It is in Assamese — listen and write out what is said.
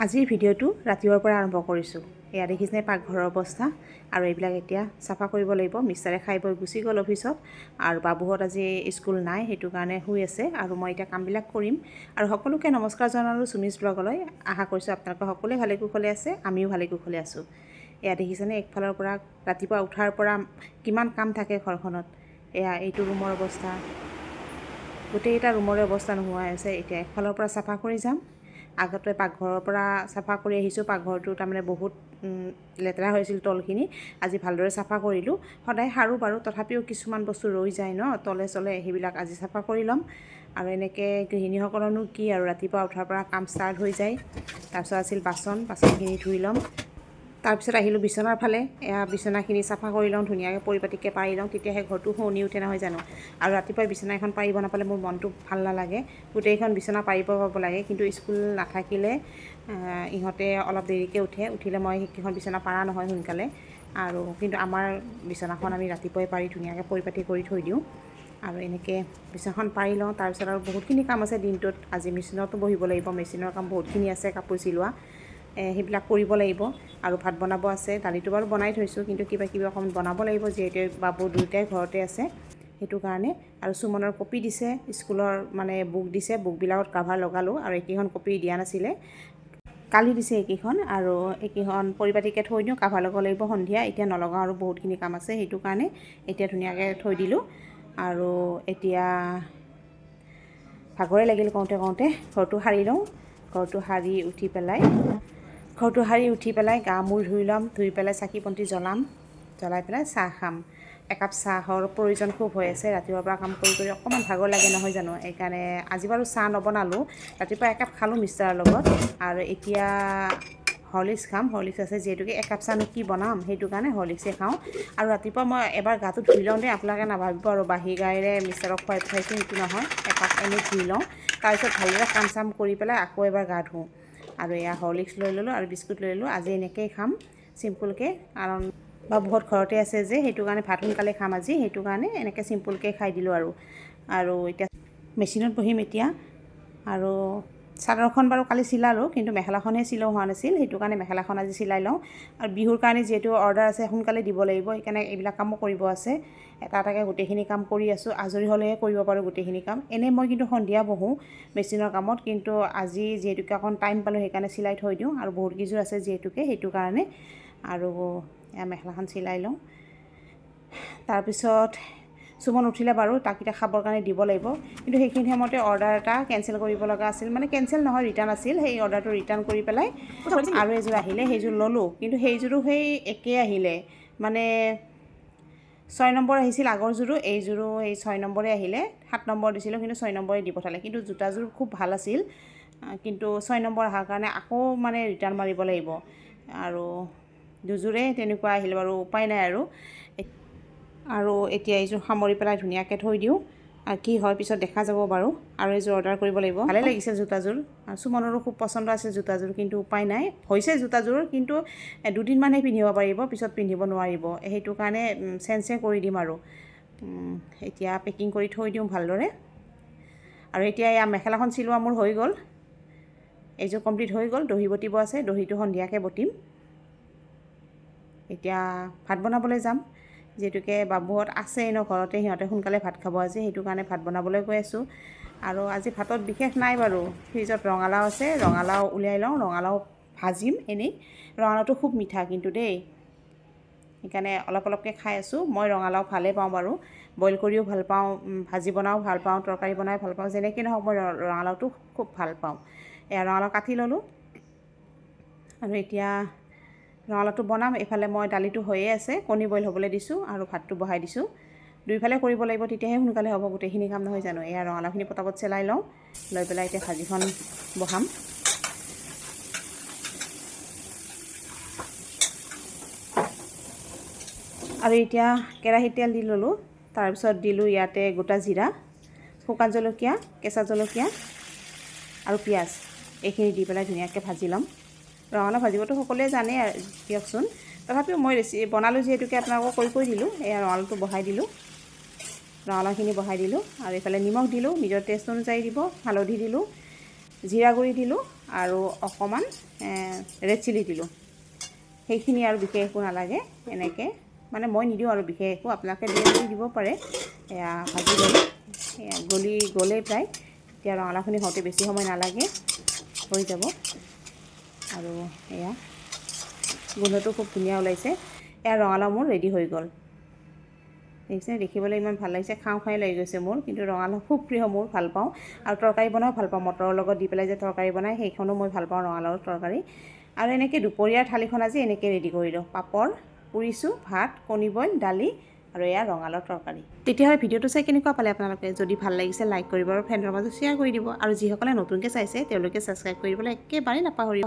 আজিৰ ভিডিঅ'টো ৰাতিপুৱাৰ পৰা আৰম্ভ কৰিছোঁ। এয়া দেখিছেনে পাকঘৰৰ অৱস্থা? আৰু এইবিলাক এতিয়া চাফা কৰিব লাগিব। মিষ্টাৰে খাই বৈ গুচি গ'ল অফিচত আৰু বাবুহঁত আজি স্কুল নাই, সেইটো কাৰণে শুই আছে। আৰু মই এতিয়া কামবিলাক কৰিম। আৰু সকলোকে নমস্কাৰ জনালোঁ চুমিজ ব্লগলৈ। আশা কৰিছোঁ আপোনালোকে সকলোৱে ভালে কুশলে আছে, আমিও ভালে কুশলে আছোঁ। এয়া দেখিছেনে, একফালৰ পৰা ৰাতিপুৱা উঠাৰ পৰা কিমান কাম থাকে ঘৰখনত। এয়া এইটো ৰুমৰ অৱস্থা, গোটেইকেইটা ৰুমৰে অৱস্থা নোহোৱা হৈছে। এতিয়া একফালৰ পৰা চাফা কৰি যাম। আগতে পাকঘৰৰ পৰা চাফা কৰি আহিছোঁ। পাকঘৰটো তাৰমানে বহুত লেতেৰা হৈছিল তলখিনি, আজি ভালদৰে চাফা কৰিলোঁ। সদায় সাৰোঁ বাৰু, তথাপিও কিছুমান বস্তু ৰৈ যায় ন তলে চলে, সেইবিলাক আজি চাফা কৰি ল'ম। আৰু এনেকৈ গৃহিণীসকলৰনো কি আৰু, ৰাতিপুৱা উঠাৰ পৰা কাম ষ্টাৰ্ট হৈ যায়। তাৰপিছত আছিল বাচন, বাচনখিনি ধুই ল'ম। তাৰপিছত আহিলোঁ বিচনাৰ ফালে। এয়া বিচনাখিনি চাফা কৰি লওঁ, ধুনীয়াকৈ পৰিপাটিকৈ পাৰি লওঁ, তেতিয়াহে ঘৰটো শুৱনি উঠে, নহয় জানো? আৰু ৰাতিপুৱাই বিচনা এখন পাৰিব নাপালে মোৰ মনটো ভাল নালাগে। গোটেইখন বিচনা পাৰিব পাব লাগে। কিন্তু স্কুল নাথাকিলে ইহঁতে অলপ দেৰিকৈ উঠে, উঠিলে মই সেইকেইখন বিচনা পাৰা নহয় সোনকালে। আৰু কিন্তু আমাৰ বিচনাখন আমি ৰাতিপুৱাই পাৰি ধুনীয়াকৈ পৰিপাটি কৰি থৈ দিওঁ। আৰু এনেকৈ বিচনাখন পাৰি লওঁ। তাৰপিছত আৰু বহুতখিনি কাম আছে দিনটোত। আজি মেচিনতো বহিব লাগিব, মেচিনৰ কাম বহুতখিনি আছে, কাপোৰ চিলোৱা সেইবিলাক কৰিব লাগিব। আৰু ভাত বনাব আছে, দালিটো বাৰু বনাই থৈছোঁ, কিন্তু কিবা কিবি অকণমান বনাব লাগিব, যিহেতু বাবু দুয়োটাই ঘৰতে আছে সেইটো কাৰণে। আৰু সুমনৰ কপি দিছে স্কুলৰ, মানে বুক দিছে, বুকবিলাকত কাভাৰ লগালোঁ। আৰু এইকেইখন কপি দিয়া নাছিলে, কালি দিছে এইকেইখন। আৰু এইকেইখন পৰিপাটিকৈ থৈ দিওঁ, কাভাৰ লগাব লাগিব সন্ধিয়া, এতিয়া নলগাওঁ। আৰু বহুতখিনি কাম আছে, সেইটো কাৰণে এতিয়া ধুনীয়াকৈ থৈ দিলোঁ। আৰু এতিয়া ভাগৰে লাগিল কওঁতে কওঁতে। ঘৰটো সাৰি লওঁ। ঘৰটো সাৰি উঠি পেলাই গা মূৰ ধুই ল'ম, ধুই পেলাই চাকি বন্তি জ্বলাম, জ্বলাই পেলাই চাহ খাম। একাপ চাহৰ প্ৰয়োজন খুব হৈ আছে। ৰাতিপুৱাৰ পৰা কাম কৰি কৰি অকণমান ভাগৰ লাগে, নহয় জানো? সেইকাৰণে আজি বাৰু চাহ নবনালোঁ। ৰাতিপুৱা একাপ খালোঁ মিষ্টাৰৰ লগত। আৰু এতিয়া হৰলিক্স খাম। হৰলিক্স আছে যিহেতুকে, একাপ চাহনো কি বনাম, সেইটো কাৰণে হৰলিক্সে খাওঁ। আৰু ৰাতিপুৱা মই এবাৰ গাটো ধুই লওঁ দেই, আপোনালোকে নাভাবিব আৰু বাহী গায়েৰে মিষ্টাৰক খুৱাই পঠাইছোঁ, সেইটো নহয়। এপাক এনেই ধুই লওঁ, তাৰপিছত ভালদৰে কাম চাম কৰি পেলাই আকৌ এবাৰ গা ধুওঁ। আৰু এয়া হৰলিক্স লৈ ল'লোঁ আৰু বিস্কুট লৈ ল'লোঁ। আজি এনেকৈয়ে খাম চিম্পুলকৈ, কাৰণ বাবুহঁত ঘৰতে আছে যে, সেইটো কাৰণে ভাত সোনকালে খাম আজি, সেইটো কাৰণে এনেকৈ চিম্পুলকৈ খাই দিলোঁ। আৰু আৰু এতিয়া মেচিনত বহিম এতিয়া। আৰু চাদৰখন বাৰু কালি চিলালোঁ, কিন্তু মেখেলাখনহে চিলোৱা হোৱা নাছিল, সেইটো কাৰণে মেখেলাখন আজি চিলাই লওঁ। আৰু বিহুৰ কাৰণে যিহেতু অৰ্ডাৰ আছে, সোনকালে দিব লাগিব, সেইকাৰণে এইবিলাক কামো কৰিব আছে। এটা এটাকৈ গোটেইখিনি কাম কৰি আছোঁ, আজৰি হ'লেহে কৰিব পাৰোঁ গোটেইখিনি কাম। এনেই মই কিন্তু সন্ধিয়া বহোঁ মেচিনৰ কামত, কিন্তু আজি যিহেতুকে অকণ টাইম পালোঁ, সেইকাৰণে চিলাই থৈ দিওঁ। আৰু বহুত কেইযোৰ আছে যিহেতুকে, সেইটো কাৰণে। আৰু এয়া মেখেলাখন চিলাই লওঁ। তাৰপিছত সুমন উঠিলে বাৰু, তাক এতিয়া খাবৰ কাৰণে দিব লাগিব। কিন্তু সেইখিনি সময়তে অৰ্ডাৰ এটা কেঞ্চেল কৰিব লগা আছিল, মানে কেঞ্চেল নহয়, ৰিটাৰ্ণ আছিল। সেই অৰ্ডাৰটো ৰিটাৰ্ণ কৰি পেলাই আৰু এযোৰ আহিলে, সেইযোৰ ল'লোঁ। কিন্তু সেইযোৰো সেই একেই আহিলে, মানে 6 নম্বৰ আহিছিল আগৰযোৰো, এইযোৰো সেই 6 নম্বৰে আহিলে। 7 নম্বৰ দিছিলোঁ, কিন্তু 6 নম্বৰে দি পঠালে। কিন্তু জোতাযোৰ খুব ভাল আছিল, কিন্তু 6 নম্বৰ অহাৰ কাৰণে আকৌ মানে ৰিটাৰ্ণ মাৰিব লাগিব। আৰু দুযোৰে তেনেকুৱা আহিল বাৰু, উপায় নাই। আৰু আৰু এতিয়া এইযোৰ সামৰি পেলাই ধুনীয়াকৈ থৈ দিওঁ, আৰু কি হয় পিছত দেখা যাব বাৰু। আৰু এইযোৰ অৰ্ডাৰ কৰিব লাগিব। ভালে লাগিছে জোতাযোৰ, আৰু সুমনৰো খুব পচন্দ আছিল জোতাযোৰ, কিন্তু উপায় নাই। হৈছে জোতাযোৰ, কিন্তু দুদিনমানহে পিন্ধিব পাৰিব, পিছত পিন্ধিব নোৱাৰিব, সেইটো কাৰণে চেঞ্জে কৰি দিম। আৰু এতিয়া পেকিং কৰি থৈ দিওঁ ভালদৰে। আৰু এতিয়া এয়া মেখেলাখন চিলোৱা মোৰ হৈ গ'ল, এইযোৰ কমপ্লিট হৈ গ'ল। দহি বটিব আছে, দহিটো সন্ধিয়াকৈ বটিম। এতিয়া ভাত বনাবলৈ যাম, যিহেতুকে বাবুহঁত আছে ন ঘৰতে, সিহঁতে সোনকালে ভাত খাব আজি, সেইটো কাৰণে ভাত বনাবলৈ গৈ আছোঁ। আৰু আজি ভাতত বিশেষ নাই বাৰু, ফ্ৰিজত ৰঙালাও আছে, ৰঙালাও উলিয়াই লওঁ, ৰঙালাও ভাজিম এনেই। ৰঙালাওটো খুব মিঠা কিন্তু দেই, সেইকাৰণে অলপ অলপকৈ খাই আছোঁ। মই ৰঙালাও ভালেই পাওঁ বাৰু, বইল কৰিও ভাল পাওঁ, ভাজি বনাও ভাল পাওঁ, তৰকাৰী বনাই ভাল পাওঁ, যেনেকৈ নহওক মই ৰঙালাওটো খুব ভাল পাওঁ। এয়া ৰঙালাও কাটি ল'লোঁ আৰু এতিয়া ৰঙালাওটো বনাম। এইফালে মই দালিটো হৈয়ে আছে, কণী বইল হ'বলৈ দিছোঁ আৰু ভাতটো বহাই দিছোঁ। দুইফালে কৰিব লাগিব, তেতিয়াহে সোনকালে হ'ব গোটেইখিনি কাম, নহয় জানো? এয়া ৰঙালাওখিনি পটাপট চেলাই লওঁ, লৈ পেলাই এতিয়া ভাজিখন বহাম। আৰু এতিয়া কেৰাহীত তেল দি ল'লোঁ, তাৰপিছত দিলোঁ ইয়াতে গোটা জিৰা, শুকান জলকীয়া, কেঁচা জলকীয়া আৰু পিঁয়াজ, এইখিনি দি পেলাই ধুনীয়াকৈ ভাজি ল'ম। ৰঙালাও ভাজিবতো সকলোৱে জানে দিয়কচোন, তথাপিও মই ৰেচিপি বনালোঁ যিহেতুকে আপোনালোকক কৈ কৈ দিলোঁ। এয়া ৰঙালাওটো বহাই দিলোঁ, ৰঙালাওখিনি বহাই দিলোঁ। আৰু এইফালে নিমখ দিলোঁ, নিজৰ টেষ্ট অনুযায়ী দিব, হালধি দিলোঁ, জিৰা গুড়ি দিলোঁ। আৰু অকণমান ৰেড চিলি দিলোঁ। সেইখিনি আৰু বিশেষ একো নালাগে। এনেকৈ মানে মই নিদিওঁ আৰু বিশেষ একো, আপোনালোকে দিয়ে যদি দিব পাৰে। এয়া ভাজি ল'লোঁ। এয়া গলি গ'লেই প্ৰায়। এতিয়া ৰঙালাওখিনি হওঁতে বেছি সময় নালাগে, হৈ যাব। আৰু এয়া গোন্ধটো খুব ধুনীয়া ওলাইছে। এয়া ৰঙালাও মোৰ ৰেডি হৈ গ'ল। দেখিছে, দেখিবলৈ ইমান ভাল লাগিছে, খাওঁ খাওঁ লাগি গৈছে মোৰ। কিন্তু ৰঙালাও খুব প্ৰিয় মোৰ, ভাল পাওঁ। আৰু তৰকাৰী বনাও ভাল পাওঁ, মটৰৰ লগত দি পেলাই যে তৰকাৰী বনায়, সেইখনো মই ভাল পাওঁ, ৰঙালাওৰ তৰকাৰী। আৰু এনেকৈ দুপৰীয়াৰ থালিখন আজি এনেকৈ ৰেডি কৰিলোঁ। পাপৰ পুৰিছোঁ, ভাত, কণী বইল, দালি আৰু এয়া ৰঙালাওৰ তৰকাৰী। তেতিয়াহ'লে ভিডিঅ'টো চাই কেনেকুৱা পালে আপোনালোকে? যদি ভাল লাগিছে, লাইক কৰিব আৰু ফ্ৰেণ্ডৰ মাজত শ্বেয়াৰ কৰি দিব। আৰু যিসকলে নতুনকৈ চাইছে, তেওঁলোকে ছাবস্ক্ৰাইব কৰিবলৈ একেবাৰেই নাপাহৰিব।